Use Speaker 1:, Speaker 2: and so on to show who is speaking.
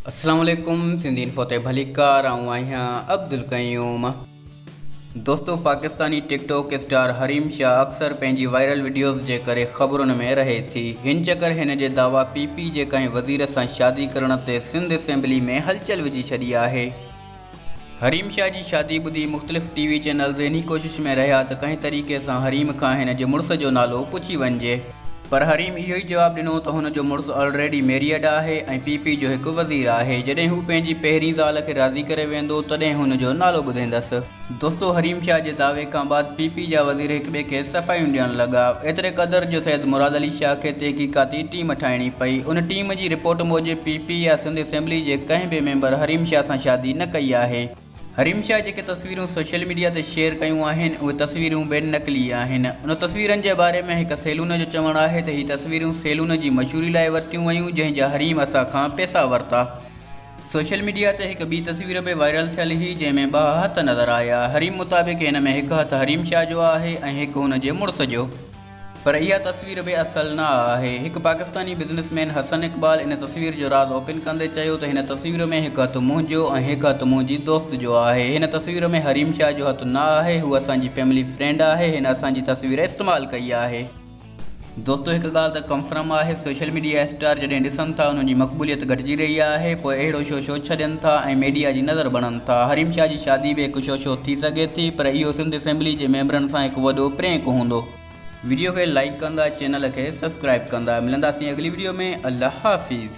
Speaker 1: اسلام عليڪم سنڌي انفو تي ڀليڪار آئون آهيان عبدالقيوم دوستو Pakistani TikTok star Hareem Shah اڪثر پنهنجي وائرل وڊيوز جي ڪري خبرن ۾ رهي ٿي هن چڪر هن جي دعويٰ پي پي جي ڪنهن وزير سان شادي ڪرڻ تي سنڌ اسيمبلي ۾ هلچل وجهي ڇڏي آهي. حريم شاهه جي شادي ٻڌي مختلف ٽي وي چينلز انهي ڪوشش ۾ رهيا ته ڪنهن طريقي سان حريم کان هن جي مڙس جو نالو پڇي وڃجي. پر حريم اهو ئي جواب ڏنو ته هن جو مڙس آلريڊي ميريئڊ آهي ۽ پي پي جو هڪ وزير آهي، جڏهن هو پنهنجي پهرين زال کي راضي ڪري ويندو تڏهن هن جو نالو ٻڌيندس. دوستو حريم شاهه جي دعوي کان بعد پي پي جا وزير هڪ ٻئي کي صفايون ڏيڻ لڳا. ايتري قدر جو سيد مراد علي شاهه کي تحقيقاتي ٽيم ٺاهڻي پئي. ان ٽيم جي رپورٽ موجب پي پي يا سنڌ اسيمبلي جي ڪنهن به ميمبر حريم شاهه سان شادي نه ڪئي آهي. حريم شاهه جيڪي تصويرون سوشل ميڊيا تي شيئر ڪيون آهن اهي تصويرون به نقلي آهن. ان تصويرن جي باري ۾ هڪ سيلون جو چوڻ آهي ته هي تصويرون سيلون جي مشهوري لاء ورتيون ويون جنهن جا حريم اسان کان پيسا ورتا. سوشل ميڊيا تي هڪ ٻي تصوير به وائرل ٿيل هئي جنهن ۾ ٻه هٿ نظر آيا. حريم مطابق هن ۾ هڪ هٿ حريم شاهه جو آهي ۽ هڪ هن جي مڙس جو. پر اها تصوير به اصل نه آهي. هڪ پاڪستاني بزنس مين حسن اقبال ان تصوير جو راز اوپن ڪندي چيو ته هن تصوير ۾ هڪ هٿ منهنجو ۽ هڪ هٿ منهنجي دوست جو آهي. هن تصوير ۾ حريم شاهه جو هٿ نه آهي، هو اسان جي فيملي فرينڊ آهي، هن اسان جي تصوير استعمال ڪئي آهي. دوستو هڪ ڳالهه ته ڪنفرم آهي سوشل ميڊيا اسٽار جڏهن ڏسن ٿا انهن جي مقبوليت گهٽجي رهي آهي پوء اهڙو شوشو ڇڏين ٿا ۽ ميڊيا جي نظر بڻن ٿا حريم شاهه جي شادي به هڪ شوشو ٿي سگهي ٿي پر اهو سنڌ اسيمبلي جي ميمبرن سان هڪ وڏو پرينڪ هوندو. وڊيو کي لائيڪ ڪندا چينل کي سبسڪرائيب ڪندا ملنداسين اڳلي وڊيو ۾ الله حافظ.